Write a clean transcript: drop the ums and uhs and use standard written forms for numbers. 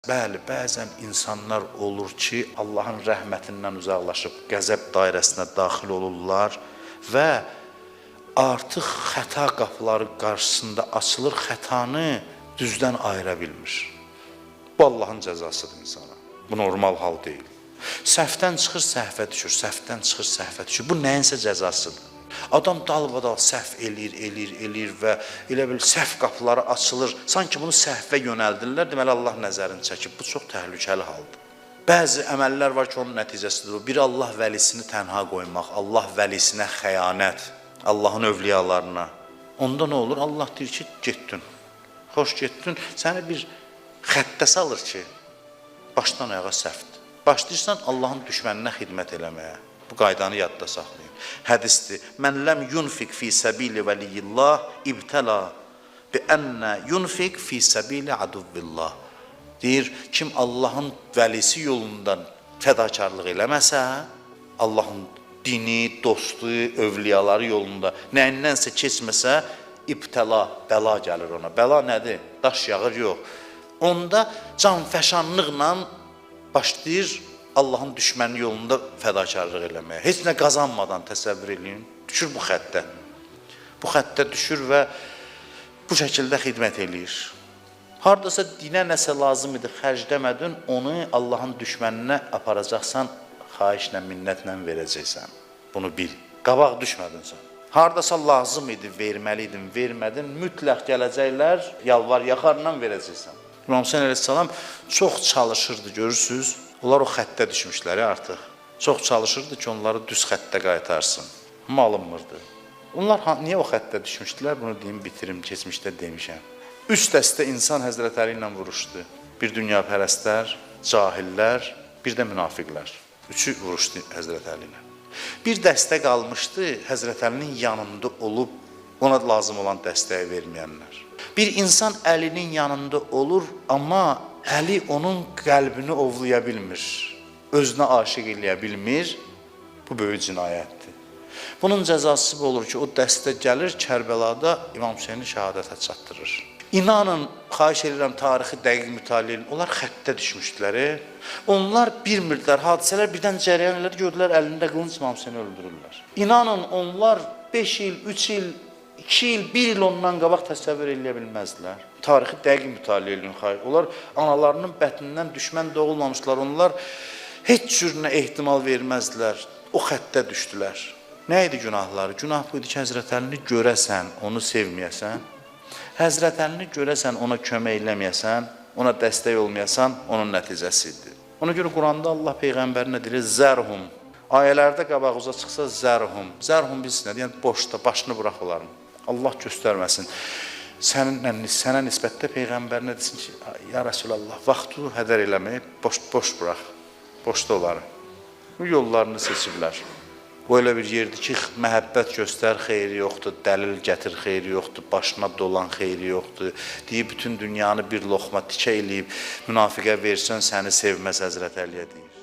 Bəli, bəzən insanlar olur ki, Allahın rəhmətindən uzaqlaşıb qəzəb dairəsinə daxil olurlar və artıq xəta qapıları qarşısında açılır, xətanı düzdən ayıra bilmir. Bu Allahın cəzasıdır insana. Bu normal hal deyil. Səhvdən çıxır, səhvə düşür, səhvdən çıxır, səhvə düşür. Bu nəyinsə cəzasıdır. Adam dalbadal səhv eləyir, eləyir, eləyir və elə bil səhv qapıları açılır. Sanki bunu səhvə yönəldirlər. Deməli Allah nəzərini çəkib. Bu çox təhlükəli haldır. Bəzi əməllər var ki, onun nəticəsidir bu. Bir Allah vəlisini tənha qoymaq, Allah vəlisinə xəyanət, Allahın övliyalarına. Onda nə olur? Allah deyir ki, getdin. Xoş getdin. Səni bir xəttə salır ki, başdan ayağa səhvdir. Başlayırsan Allahın düşməninə xidmət eləməyə. Bu qaydanı yadda saxlayın. Hədisdir. Mən ləm yunfiq fi səbili vəliyillah ibtəla bi ennə yunfiq fi səbili aduvvillah. Deyir, kim Allahın vəlisi yolundan fədakarlıq eləməsə, Allahın dini, dostu, övliyaları yolunda nəyindənsə keçməsə, ibtəla, bəla gəlir ona. Bəla nədir? Daş yağır, yox. Onda canfəşanlıqla başlayır Allahın düşməni yolunda fədakarlıq eləməyə. Heç nə qazanmadan təsəvvür eləyin. Düşür bu xəttə. Bu xəttə düşür və bu şəkildə xidmət eləyir. Hardasa dinə nəsə lazım idi, xərcləmədin, onu Allahın düşməninə aparacaqsan, xahişlə, minnətlə verəcəksən. Bunu bil. Qabaq düşmədin sən. Hardasa lazım idi, verməli idin, vermədin, mütləq gələcəklər, yalvar yaxarla verəcəksən. İmam Hüseyn əleyhissalam çox çalışırdı, görürsüz. Onlar o xəttə düşmüşlər artıq. Çox çalışırdı ki, onları düz xəttə qaytarsın. Amma alınmırdı. Onlar niyə o xəttə düşmüşdülər? Bunu deyim, bitirim, keçmişdə demişəm. Üç dəstə insan Həzrət Əli ilə vuruşdu. Bir dünyapərəstlər, cahillər, bir də münafiqlər. Üçü vuruşdu Həzrət Əli ilə. Bir dəstə qalmışdı Həzrət Əlinin yanında olub ona lazım olan dəstəyi verməyənlər. Bir insan Əlinin yanında olur, amma Əli onun qəlbini ovlaya bilmir. Özünə aşiq eləyə bilmir. Bu böyük cinayətdir. Bunun cəzası bu olur ki, o dəstə gəlir Kərbəlada İmam Hüseyni şəhadətə çatdırır. İnanın, xahiş edirəm tarixi dəqiq mütaliə edin. Onlar xəttə düşmüşdülər. Onlar bilmirdilər, hadisələr birdən cərəyan elədi, gördülər əlində qılınc İmam Hüseyni öldürürlər. İnanın, onlar 5 il, 3 il, 2 il, 1 il ondan qabaq təsəvvür eləyə bilməzdilər. Tarixi dəqiq mütaliə edin. Xahiş. Onlar analarının bətnindən düşmən doğulmamışlar. Onlar heç cür nə ehtimal verməzdilər. O xəttə düşdülər. Nə idi günahları? Günah bu idi ki, Həzrət Əlini görəsən, onu sevməyəsən. Həzrət Əlini görəsən, ona kömək eləməyəsən, ona dəstək olmayasan, onun nəticəsi idi. Ona görə Quranda Allah peyğəmbərinə deyir: "Zərhum." Ayələrdə qabağınıza çıxsa zərhum. Zərhum bilirsin nədir? Yəni boşda, başını burax onların. Allah göstərməsin. Səninlə sənə nisbətdə peyğəmbərinə desin ki, ya Rəsulallah, vaxtı hədər eləmə, boş boş burax. Boşda onları. Bu yollarını seçiblər. Bu elə bir yerdir ki, məhəbbət göstər, xeyri yoxdur, dəlil gətir, xeyri yoxdur, başına dolan xeyri yoxdur. Deyib bütün dünyanı bir loxma tikə eləyib münafiqə versən səni sevməz Həzrət Əliyə deyir.